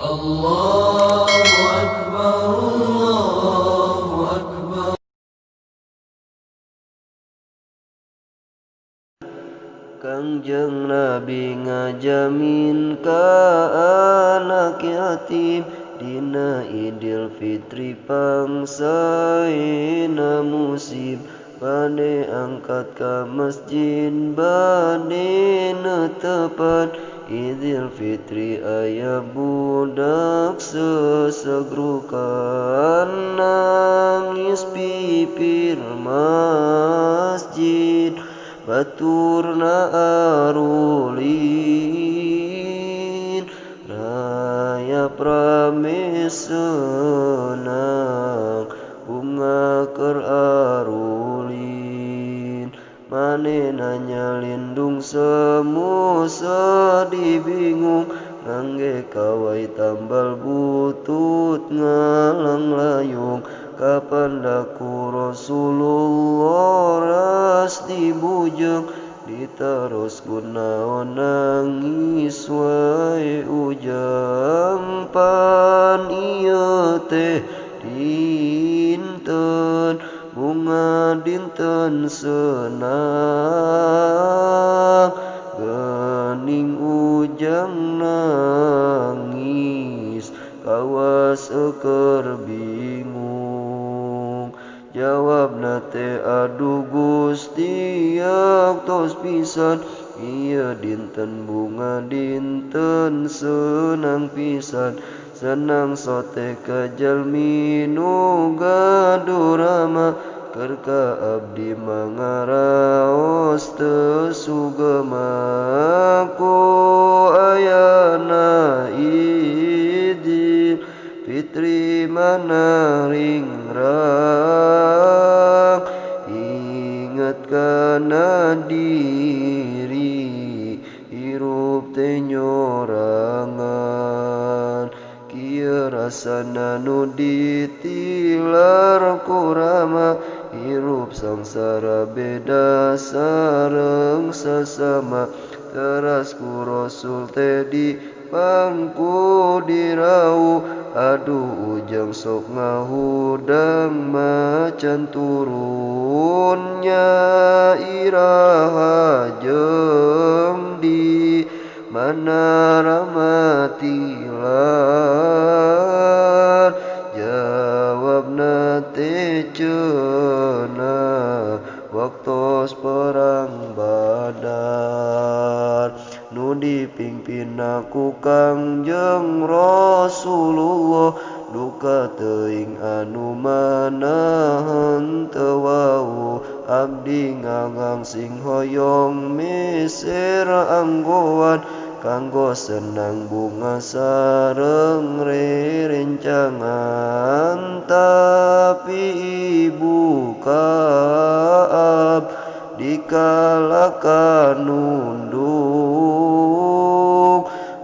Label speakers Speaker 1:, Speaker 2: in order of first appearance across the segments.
Speaker 1: Allahu Akbar, Allahu Akbar.
Speaker 2: Kangjeng Nabi ngajamin ka anak yatim dina Idul Fitri pangsaena musim bade angkat ka masjid bade netepan Idul Fitri aya budak sesegrukan nangis pipir masjid baturna arulin rayap rame senang bunga keur arulin manehna nyalindung semu sedih bingung ngangge kawai tambal butut ngalang layung kapandaku Rasulullah ras dibujeng ditaros kunaon nangis wae ujang pan ieu teh dinten bunga dinten senang geuning ujang nangis kawas eueur bingung jawabna teh aduh Gusti tos pisan ieu dinten bunga dinten senang pisan senang sote ka jalmi nu gaduh rama keur ka abdi mangaraos teu sugema ku ayana Idul Fitri mana ringrang ingat kana diri hirup teh nyorangan kieu rasana nu ditilar ku rama hirup sangsara beda sareng sasama teras ku Rasul teh di pangku dirau aduh ujang sok ngahudang macan turunnya iraha jeung di mana ramatilar jawabna teh cenah waktos perang Badar nu dipimpinna ku Kangjeng Rasulullah duka teuing anu mana henteu wau abdi ngangang sing hoyong meser anggoan kanggo senang bunga sareng rerencangan tapi ibu kaab dikalahkan nunduk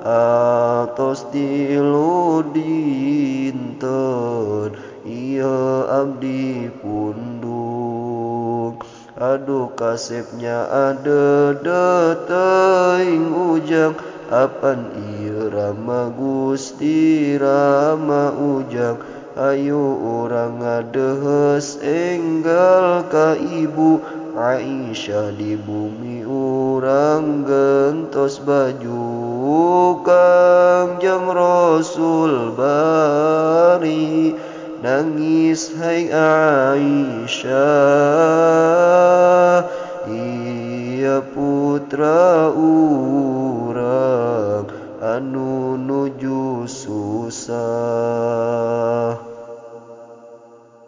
Speaker 2: atos tilu dinten ieu abdi pundung aduh kasepnya adede teuing ujang apan ieu rama Gusti rama ujang ayo urang ngadeheus enggal ka ibu Aisyah di bumi urang gentos baju Kangjeng Rasul bari nangis hai Aisyah ieu putra urang anu nuju susah.